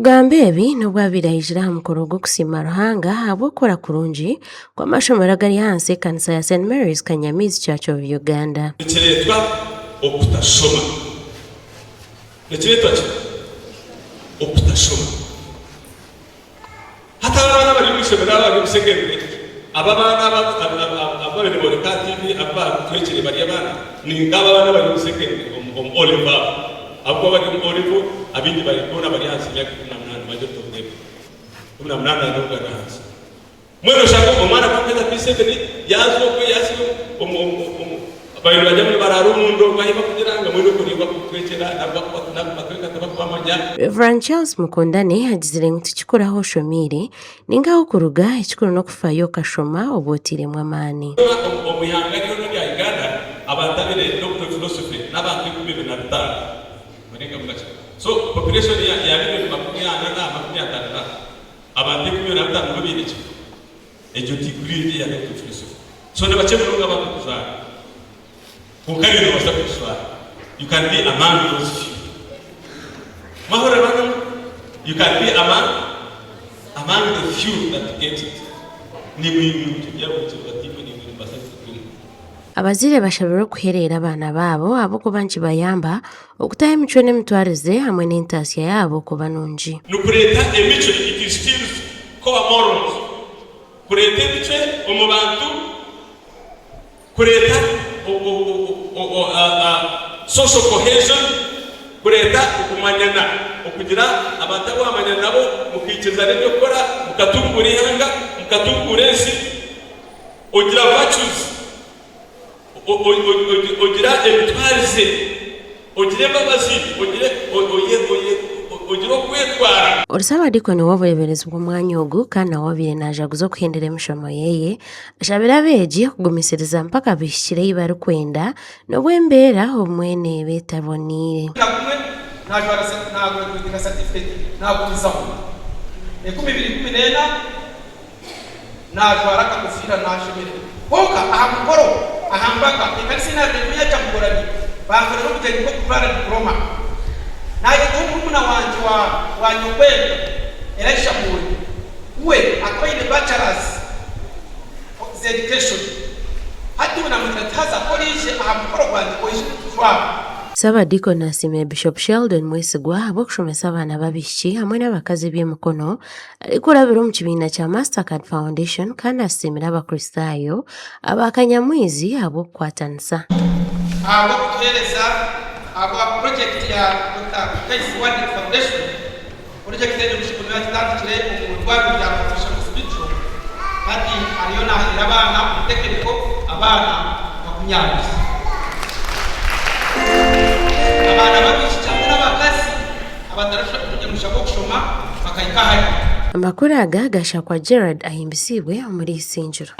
Okugamba ebi n'obu abaire aijire aha mukoro gw'okusiima Ruhanga ahabw'okukora kurungi kw'amashomero agari ahansi y'ekanisa ya St Mary's Kanyamiizi Church of Uganda. Nikireetwa okutashoma. Nikireetwa ki? Okutashoma. Hati aba abaana abari omu ishomero aba abari omu secondary, aba abaana abu babaire nibooreka aha TV abu baatwekire bari abaana, ni nk'abo abaana abari omu secondary omu O level abo. Ahabw'okuba abari omu O level abaingi bari boona bari ahansi y'emyaka 18, majority of them. 18 n'okugarura ahansi. Mbwenu oshanga omwana ku arikuheza P7 yaaza okwe yaasiga omu omu omu babaire nibagya ngu nibaraara omu ndongo ahi bakugira ngu mbwenu okwo niyo bakutwekyera nabu bakubatweka tibakubamanya. Rev. Charles Mukundane agizire ngu tikikuru ahu oshomiire ninga ahu okuruga, ekikuru n'okufayo okashoma obu oteiremu amaani. Omu ihanga ryona erya Uganda abantu abaine Doctorate Philosophy n'abantu enkumi ibiri na bitaano barengamu bakye. So population ya milioni 40 na 50 na. Abantu 15 nibo baine ki? Egyo diguri egi eya Doctor of Philosophy. So ni bakye munonga abarikugijwara. Kwonka iwe noobaasa kugijwara. You can be among those few. Mwahurira baana mwe? You can be among among the few that get it. Nimwe imwe mukibyabukirwa tiimwe nimwe nimubaasa kugitunga. Abazaire bashabirwe kuhereera abaana baabo ahabw'okuba nikibayamba okutaho emicwe n'emitwarize hamwe n'entaasya yaabo kuba nungi. Nikureeta emicwe, it instills core morals, kureeta emicwe omu bantu, kureeta social cohesion, kureeta okumanyana, okugira abantu abu wamanyana nabo mukaikirizana eby'okukora, mukatunguura eihanga, mukatunguura ensi. Ogira virtues, ogira emitwarize, ogira embabazi, ogira okwetwara. Ori Saabadiikoni w'obureeberezi bw'omwanya ogu kandi nawe obaire naajaguza okuhendera emishomo ye, ashabire abeegi kugumisiriza mpaka bahikire ei barikwenda n'obu embeera obumwe neeba etaboneire. Na gumwe naajwara naagurajuwetinga satifiketi naagumizamu. 2014. Naajwara akakofiira naashemererwa. Kwonka aha mukoro, aha mbaga, ekanisa ei naabaire ndimu ya Kyamugorani bankorera obugyenyi bw'okujwara dipuloma. Naayetaho murumuna wangye wa wa nyokwenda, Elisha Mwoyo. We akaba aine bachelors z'education. Hati we naamugira nti, Haza ku oraije aha mukoro gwangye oije nitujwara. Saabadiikoni asiimire Bishop Sheldon Mwesigwa ahabw'okushomesa abaana b'abaishiki hamwe n'abakazi eby'emikono Arikurabira omu kibiina kya Mastercard Foundation kandi asiimire Abakristaayo aba Kanyamwizi ahabw'okukwatanisa. Ahabw'okutuheereza ahabwa purojekiti ya Dokita Kaisi Wadri Foundation. Purojekiti egi Bishop niwe yagitandikire omu irwariro rya Patricia Hospital hati ariyo naheera abaana omu tekiniko abaana 20. Abaana b'abaishiki hamwe n'abakazi. Abatarikugira omugisha gw'okushoma bakahika hare. Amakuru aga gashakwa Gerald Ahimbisibwe omuri Isingiro.